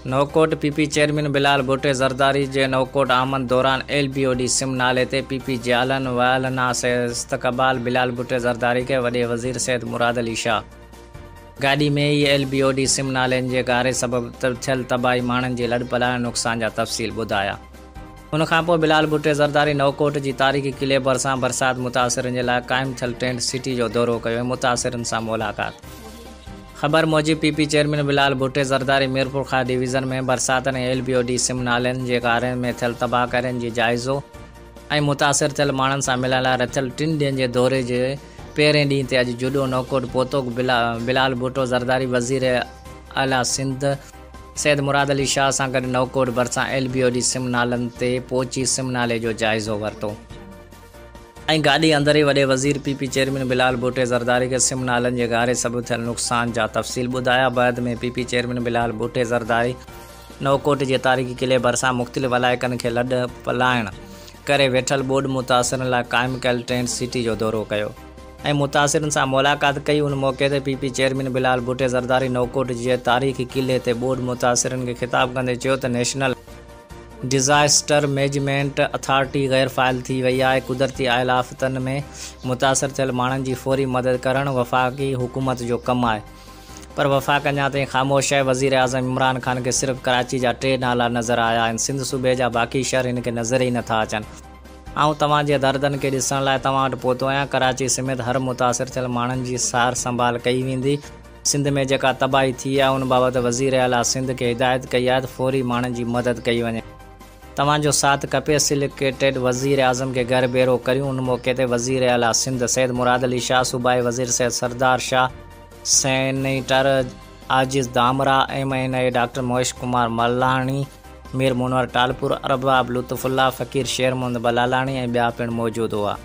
Naukot, P P chairman Bilal Bhutto Zardari جي نوڪوٽ آمد دوران ايل بي او ڊي سم نالي تي پي پي جيالن والهنا استقبال بلال ڀٽي زرداري کي وڏي وزير سيد مراد علي شاهه گاڏي ۾ ئي ايل بي او ڊي سم نالين جي گهاري سبب ٿيل تباهي ماڻهن جي لڏپلاڻ نقصان جا تفصيل ٻڌايا. ان کانپوء بلال ڀٽي زرداري نوڪوٽ جي تاريخي قلعي ڀرسان برسات متاثرن جي لاء قائم ٿيل ٽينٽ سٽي جو دورو ڪيو ۽ متاثرن سان ملاقات. خبر موجب P P chairman Bilal Bhutto Zardari Mirpurkhas division ۾ برساتن ۽ ايل بي او ڊي سم نالين جي غارن ۾ ٿيل تباهڪارين جي جائزو ۽ متاثر ٿيل ماڻهن سان ملڻ لاء رٿيل ٽن ڏينهن جي دوري جي پهرين ڏينهن تي اڄ جهڏو نوڪوٽ پهتو بلال ڀٽو زرداري وزير اعليٰ سنڌ سيد مراد علي شاهه سان گڏ نوڪوٽ ڀرسان ايل بي او ڊي سم نالن تي پهچي سم نالي جو جائزو ورتو ۽ گاڏي اندر ئي وڏي وزير P P chairman Bilal Bhutto Zardari کي سم نالن جي گهاري سبب ٿيل نقصان جا تفصيل ٻڌايا بعد ۾ P P chairman Bilal Bhutto Zardari Naukot جي تاريخي قلعي ڀرسان مختلف علائقن کي لڏ پلاڻ ڪري ويٺل ٻوڏ متاثرن لاء قائم ڪيل ٽينٽ سٽي جو دورو ڪيو. ۽ متاثرن سان ملاقات ڪئي ان موقعي تي P P chairman Bilal Bhutto Zardari Naukot جي تاريخي قلعي تي ٻوڏ متاثرن کي خطاب ڪندي چيو ته نيشنل ڊزاسٽر مئنيجمينٽ اٿارٽي غير فعال ٿي وئي آهي قدرتي آيل آفتن ۾ متاثر ٿيل ماڻهن جي فوري مدد ڪرڻ وفاقي حڪومت جو ڪم آهي پر وفاق اڃا تائين خاموش آهي وزيراعظم عمران خان کي صرف ڪراچي جا ٽي نالا نظر آيا آهن سنڌ صوبي جا باقي شهر هن کي نظر ئي نٿا اچن. آئون توهان جي دردن کي ڏسڻ لاء توهان وٽ پهتو آهيان، ڪراچي سميت هر متاثر ٿيل ماڻهن جي سار سنڀال ڪئي ويندي، سنڌ ۾ جيڪا تباهي ٿي آهي ان بابت وزير اعليٰ سنڌ کي هدايت ڪئي آهي ته فوري ماڻهن جي مدد ڪئي وڃي، توهان جو ساٿ کپي، سليڪٽيڊ وزير اعظم کي گهر ڀيرو ڪريون، ان موقعي تي وزير اعليٰ سنڌ سيد مراد علي شاهه، صوبائي وزير Syed Sardar Shah, senator Ajiz Dhamrah, M N A doctor Mahesh Kumar Malani, Mir Munawar Talpur, Arbab Lutf Ullah, Faqir Sher Muhammad Bilalani ۽ ٻيا پڻ موجود هئا.